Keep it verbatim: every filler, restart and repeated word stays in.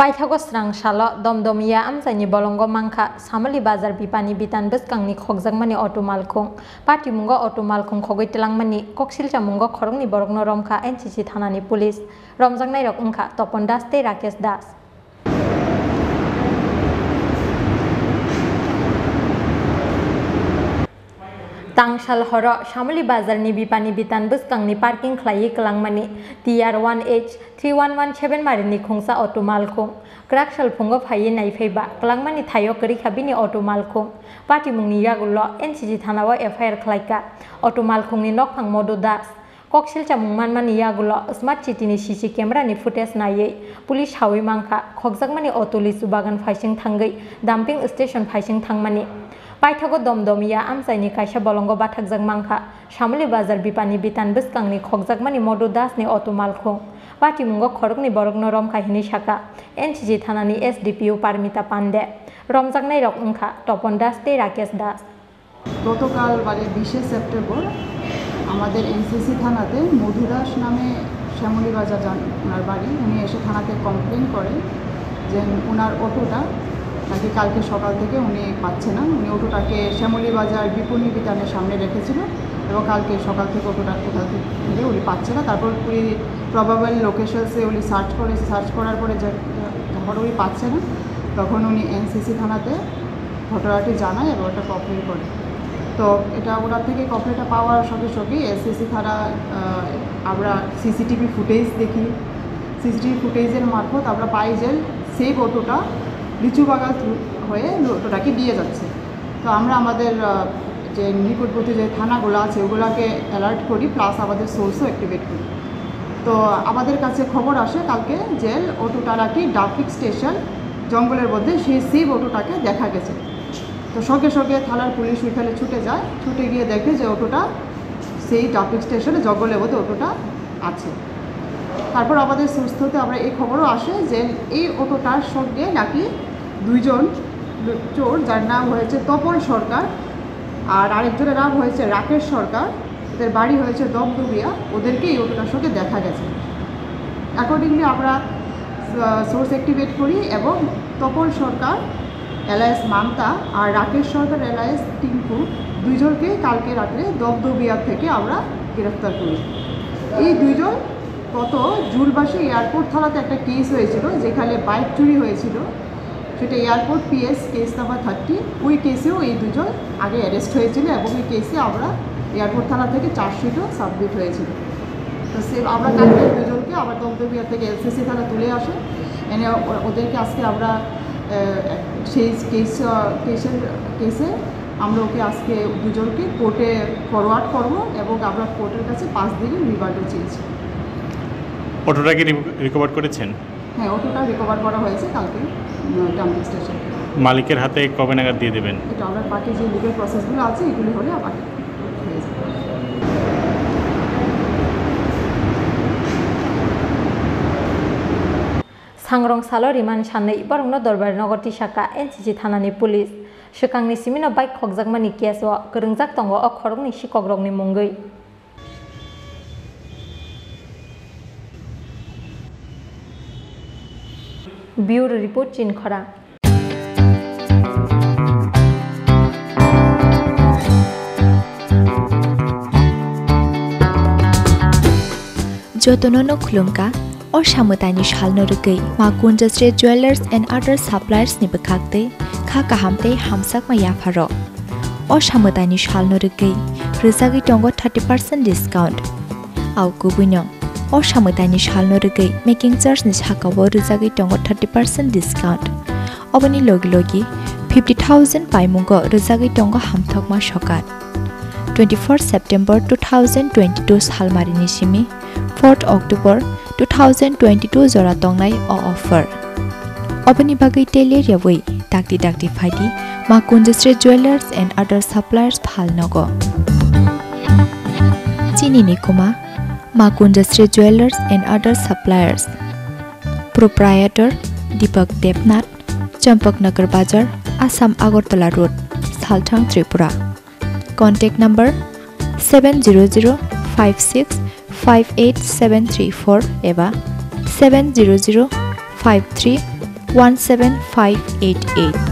Paithago srang salo domdom ya amchaini bolongo mankha Samali Bazar Bipani Bitan bwskangni khokjakmani auto malkhung. Patimungo auto malkhung khogwi twlangmani, koksilcha mungo khoroknwi borokno romkha N C C thanani police. Romjaknairok wngkha Topon Das tei Rakesh Das. Tangsal horo Samali Bazarni Bipani Bitan bwskangni parking khlaiwi kwlangmani T R one H three one one seven marini khungsa auto malkhung. Kwrak sal phungo phaiwi naiphaiba kwlangmani thaio kwrwikha bini auto malkhung. Patimungni yagulo N C C thanao F I R khlaikha. Auto malkhungni nokphang Modu Das. Koksil chamung manmani yagulo Smart City ni C C camera ni footage naiwi police sawi mankha, khokjakmani auto lisu bagan phaising thangwi dumping station phaising thangmani. Paithago domdom ya amchaini kaisa bolongo bathakjak mankha, Samali Bazar Bipani Bitan bwskangni khokjakmani Modu Das ni auto malkhung. Patimungo khoroknwi borokno romkha hinwi sakha N C C thanani S D P O Parmita Pande. Romjaknairok wngkha Topon Das tei Rakesh Das. গতকাল মানে বিশে সেপ্টেম্বর আমাদের এনসিসি থানাতে মধু দাস নামে শ্যামলী বাজার যান ওনার বাড়ি, উনি এসে থানাতে কমপ্লেন করেন যে ওনার অটোটা নাকি কালকে সকাল থেকে উনি পাচ্ছে না। উনি অটোটাকে শ্যামলী বাজার বিপণী বিতানের সামনে রেখেছিল এবং কালকে সকাল থেকে অটোটা কোথাও থেকে উনি পাচ্ছে না। তারপর উনি প্রবাবল লোকেশনসে উনি সার্চ করে, সার্চ করার পরে যে-, যখন উনি পাচ্ছে না, তখন উনি এনসিসি থানাতে ঘটনাটি জানায় এবং একটা কমপ্লেন করে। তো এটা ওনার থেকে কমপ্লেনটা পাওয়ার সঙ্গে সঙ্গেই এসসিসি থানা, আহ, আমরা সিসিটিভি ফুটেজ দেখি। সিসিটিভি ফুটেজের মারফত আমরা পাই যে সেম অটোটা লিচুবাগান থ্রু হয়ে অটোটাকে নিয়ে যাচ্ছে। তো আমরা আমাদের, আহ, যে নিকটবর্তী যে থানাগুলো আছে ওগুলোকে অ্যালার্ট করি, প্লাস আমাদের সোর্সও অ্যাক্টিভেট করি। তো আমাদের কাছে খবর আসে কালকে যে অটোটা নাকি ডাম্পিং স্টেশন জঙ্গলের মধ্যে সেই সেম অটোটাকে দেখা গেছে। তো সঙ্গে সঙ্গে থানার পুলিশ ওইখানে ছুটে যায়, ছুটে গিয়ে দেখে যে অটোটা সেই ডাম্পিং স্টেশনে জঙ্গলের মধ্যে অটোটা আছে। তারপর আমাদের সোর্স হতে আমরা এই খবরও আসে যে এই অটোটার সঙ্গে নাকি দুইজন চোর, যার নাম হয়েছে তপন সরকার আর আরেকজনের নাম হয়েছে রাকেশ সরকার, এদের বাড়ি হয়েছে দমদমিয়া, ওদেরকে এই অটোটার সঙ্গে দেখা গেছে। অ্যাকর্ডিংলি আমরা, আহ, সোর্স অ্যাক্টিভেট করি এবং তপন সরকার অ্যালায়েন্স মান্তা আর রাকেশ সরকার অ্যালায়েন্স টিঙ্কু দুইজনকে কালকে রাত্রে দমদমিয়া থেকে আমরা গ্রেফতার করি। এই দুইজন গত জুন মাসে এয়ারপোর্ট থানাতে একটা কেস হয়েছিল, যেখানে বাইক চুরি হয়েছিল, সেটা airport PS case number thirty. ওই কেসেও এই দুজন আগে অ্যারেস্ট হয়েছিল এবং এই কেসে আমরা এয়ারপোর্ট থানা থেকে চার্জশিটও সাবমিট হয়েছিল। তো সে আমরা কালকে দুজনকে আবার দমদমিয়া থেকে এলসিসি থানা তুলে আসে, এনে ও-, ওদেরকে আজকে আমরা, আহ, সেই কেস, আহ, কেসের, কেসে আমরা ওকে আজকে দুজনকে কোর্টে ফরওয়ার্ড করব এবং আমরা কোর্টের কাছে পাঁচ দিনের রিমান্ডও চেয়েছি। অটোটা কি রি-, রিকভার করেছেন? হ্যাঁ, অটোটা রিকভার করা হয়েছে কালকে, উম, ডাম্পিং স্টেশন থেকে। মালিকের হাতে কবে নাগাদ দিয়ে দেবেন? এটা আমরা বাকি যে লিগ্যাল প্রসেসগুলো আছে, এগুলি হলে আবার হয়ে যাবে। Sangrong salo remand sanwi borokno Dorbarnagar tisaka N C C thanani police. Swkangni simino bike khokjakmani case o kwrwngjak tongo o khoroknwi sikokrokni mungwi. Bureau Report, Chinkhora. Jotono no khulumkha, o samwtaini salno rwgwi Ma Kunjasri Jewellers and Other Suppliers ni bwkhak twi kha kaham tei hamjakma yapharo. O samwtaini salno rwgwi rwjagwi tongo thirty percent discount. Au kubuino, o samwtaini salno rwgwi making charge ni sakao rwjagwi tongo thirty percent discount. Oboni logi logi fifty thousand paimungo rwjagwi tongo hamthokma sokat. Twenty-four September two thousand twenty-two salmarini simi fourth October two thousand twenty-two jora tongnai o offer. Oboni bagwi tei ler yawi dakti dakti phaidi Ma Kunjasri Jewellers and Other Suppliers phalnogo. Chini ni kuma Ma Kunjasri Jewellers and Other Suppliers. Proprietor Deepak Debnath, Champaknagar Bazar, Assam Agartala Road, Salthang, Tripura. Contact number seven zero zero five six five eight seven three four eba seven zero zero five three one seven five eight eight.